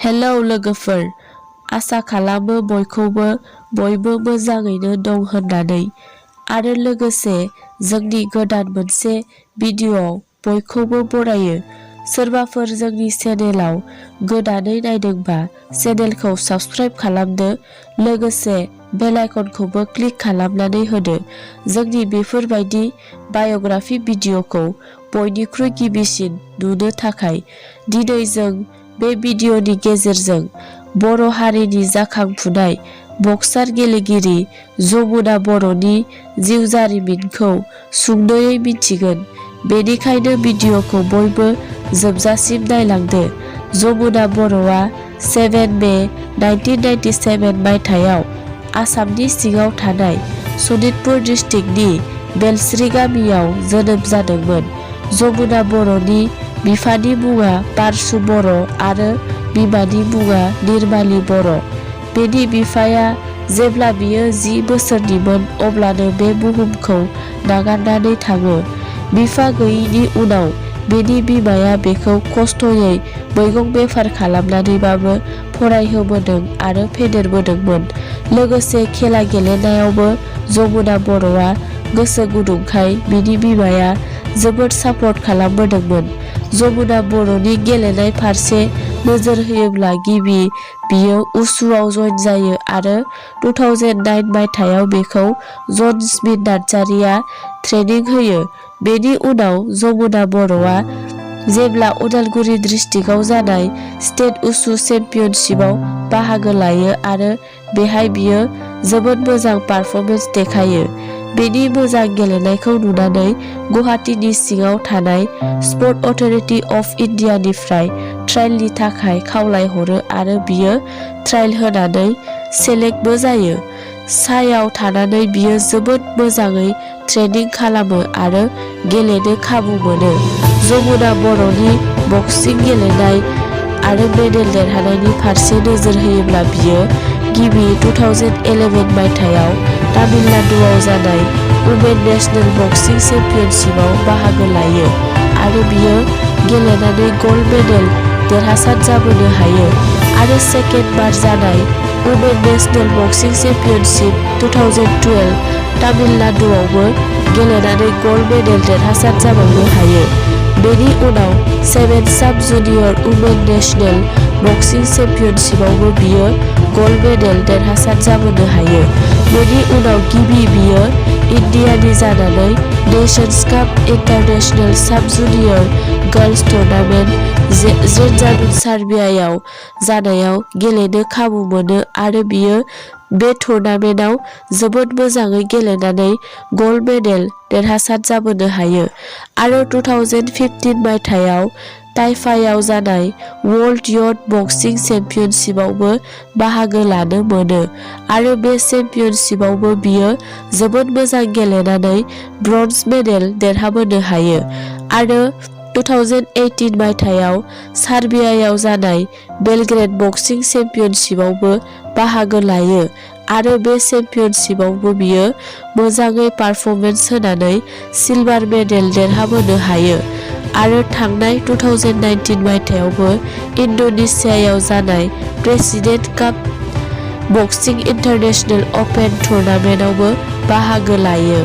Hello लोगोफोर, आसा खालामो बयबो मोजाङैनो दं होननानै आरो लोगोसे जोंनि गोदान मोनसे भिडिअ'आव बयखौबो बरायो। सोरबाफोर जोंनि चेनेलाव गोदानै नायदोंबा चेनेलखौ साबस्क्राइब खालामदो, लोगोसे बेल आइकनखौबो क्लिक खालामनानै होदो। जोंनि बेफोरबायदि बाय'ग्राफि भिडिअ'खौ बयनिख्रुइ गिबिसिन नुनो थाखाय दिनै जों बे भिडिअ'नि गेजेरजों बर' हारिनि जाखांफुनाय बक्सार गेलेगिरि जमुना बर'नि जिउ जारिमिनखौ सुंद'यै मिथिगोन। बेनिखायनो भिडिअ'खौ बयबो जोबजासिम नायलांदो। जमुना बर'आ 7 मे 1997 मायथाइयाव आसामनि सिङाव थानाय सनितपुर डिस्ट्रिक्टनि बेलस्रि गामियाव जोनोम जादोंमोन। जमुना बर'नि बिफानि मुङा पारसु बर' आरो बिमानि मुङा निर्माली बर'। बेनि बिफाया जेब्ला बियो 10 बोसोरनिमोन अब्लानो बे बुहुमखौ नागारनानै थाङो। बिफा गैयैनि उनाव बेनि बिमाया बेखौ खस्थ'यै मैगं बेफार खालामनानैबाबो फरायहोबोदों आरो फेदेरबोदोंमोन। लोगोसे खेला गेलेनायावबो जमुना बर'आ गोसो गुदुंखाय बिनि बिमाया जोबोद सापर्ट खालामबोदोंमोन। जमुना बर'नि गेलेनाय फारसे नोजोर होयोब्ला बियो उसुआव जइन जायो आरो 2009 मायथाइयाव बेखौ जन स्मिथ नार्जारिया ट्रेनिं होयो। बेनि उनाव जमुना बर'आ जेब्ला उदालगुरि डिस्ट्रिक्टआव जानाय स्टेट उसु चेम्पियनशिपआव बाहागो लायो आरो बेहाय बियो जोबोद मोजां पारफर्मेन्स देखायो। बेनि मोजां गेलेनायखौ नुनानै गुवाहाटीनि सिङाव थानाय स्पर्ट अथरिटि अफ इन्डियानिफ्राय ट्रायलनि थाखाय खावलायहरो आरो बियो ट्रायल होनानै सेलेक्टबो जायो। सायाव थानानै बियो जोबोद मोजाङै ट्रेनिं खालामो आरो गेलेनो खाबु मोनो। जमुना बर'नि बक्सिं गेलेनाय आरो मेडेल देरहानायनि फारसे नोजोर होयोब्ला बियो गिबि 2011 मायथाइयाव तामिलनाडुआव जानाय वुमेन नेशनेल बक्सिं चेम्पियनशिपआव बाहागो लायो आरो बियो गेलेनानै गल्ड मेडेल देरहासार जाबोनो हायो आरो सेकेन्ड बार जानाय वुमेन नेशनेल बक्सिं चेम्पियनशिप 2012 तामिलनाडुआवबो गेलेनानै गल्ड मेडेल देरहासार जाबावनो हायो। बेनि उनाव 7 साब जुनियर वुमेन नेशनेल बक्सिं चेम्पियनशिपआवबो बियो गल्ड मेडेल देरहासार जाबोनो हायो। बेनि उनाव बियो इन्डियानि जानानै नेशन्स काप इन्टारनेशनेल साब जुनियर गार्ल्स टुर्नामेन्ट जेनजारुन सार्बियायाव जानायाव गेलेनो खाबु मोनो आरो बियो बे टुर्नामेन्टआव जोबोद मोजाङै गेलेनानै गल्ड मेडेल देरहासार जाबोनो हायो आरो 2015 मायथाइयाव ताइपायाव जानाय वर्ल्ड युथ बक्सिं चेम्पियनशिपआवबो बाहागो लानो मोनो आरो बे चेम्पियनशिपआवबो बियो जोबोद मोजां गेलेनानै ब्रन्ज मेडेल देरहाबोनो हायो आरो 2018 मायथाइयाव सार्बियायाव जानाय बेलग्रेड बक्सिं चेम्पियनशिपआवबो बाहागो लायो आरो बे चेम्पियनशिपआवबो बियो मोजाङै पारफर्मेन्स होनानै सिलभार मेडेल देरहाबोनो हायो आरो थांनाय 2019 मायथाइयावबो इन्ड'नेसियायाव जानाय प्रेसिडेन्ट काप बक्सिं इन्टारनेशनेल अपेन टुर्नामेन्टआवबो बाहागो लायो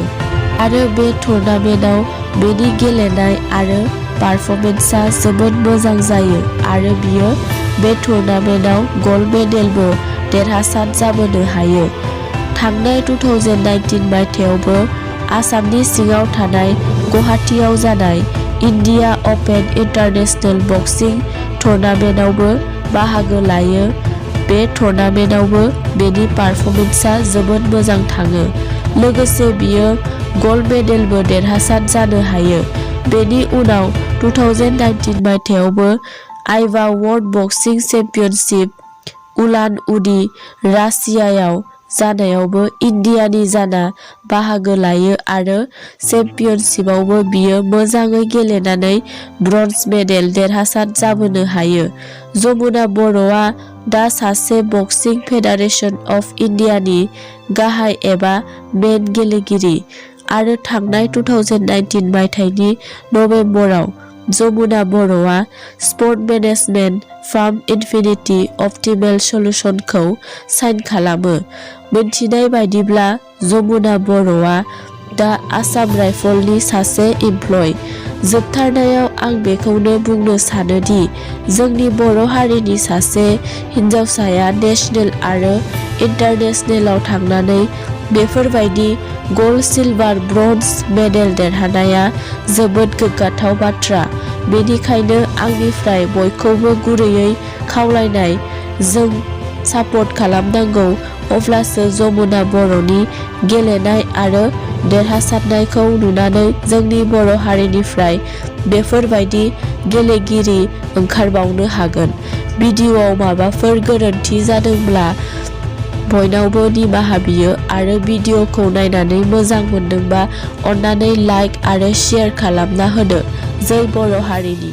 आरो बे टुर्नामेन्टआव बेनि गेलेनाय आरो पारफर्मेन्सआ जोबोद मोजां जायो आरो बियो बे टुर्नामेन्टआव गल्ड मेडेलबो देरहासार जाबोनो हायो। थांनाय 2019 मायथाइयावबो आसामनि सिङाव थानाय गुवाहाटीआव जानाय इन्डिया अपेन इन्टारनेशनेल बक्सिं टुर्नामेन्टआवबो बाहागो लायो। बे टुर्नामेन्टआवबो बेनि पारफर्मेन्सआ जोबोद मोजां थाङो। लोगोसे बियो गल्ड मेडेलबो देरहासार जानो हायो। बेनि उनाव 2019 मायथाइयावबो आइवा वर्ल्ड बक्सिं चेम्पियनशिप उलान उदे रासियायाव जानायावबो इन्डियानि जाना बाहागो लायो आरो चेम्पियनशिपआवबो बियो मोजाङै गेलेनानै ब्रन्ज मेडेल देरहासार जाबोनो हायो। जमुना बर'आ दा सासे बक्सिं फेडारेशन अफ इन्डियानि गाहाय एबा मेन गेलेगिरि आरो थांनाय 2019 मायथाइनि नभेम्बराव जमुना बर'आ sport management from Infinity Optimal सल्युशनखौ साइन खालामो। मोनथिनाय बायदिब्ला जमुना बर'आ दा आसाम राइफलनि सासे इमप्लय। जोबथारनायाव आं बेखौनो बुंनो सानोदि जोंनि बर' हारिनि सासे हिन्जावसाया नेशनेल आरो इन्टारनेशनेलाव थांनानै बेफोरबायदि गल्ड सिलभार ब्रन्ज मेडेल देरहानाया जोबोद गोग्गाथाव बाथ्रा। बेनिखायनो आंनिफ्राय बयखौबो गुरैयै खावलायनाय, जों सापर्ट खालामनांगौ, अब्लासो जमुना बर'नि गेलेनाय आरो देरहासारनायखौ नुनानै जोंनि बर' हारिनिफ्राय बेफोरबायदि गेलेगिरि ओंखारबावनो हागोन। भिडिअ'आव माबाफोर गोरोन्थि जादोंब्ला बयनावबो निमाहा बियो आरो भिडिअ'खौ नायनानै मोजां मोनदोंबा अन्नानै लाइक आरो शेयार खालामना होदो। जै बर' हारिनि।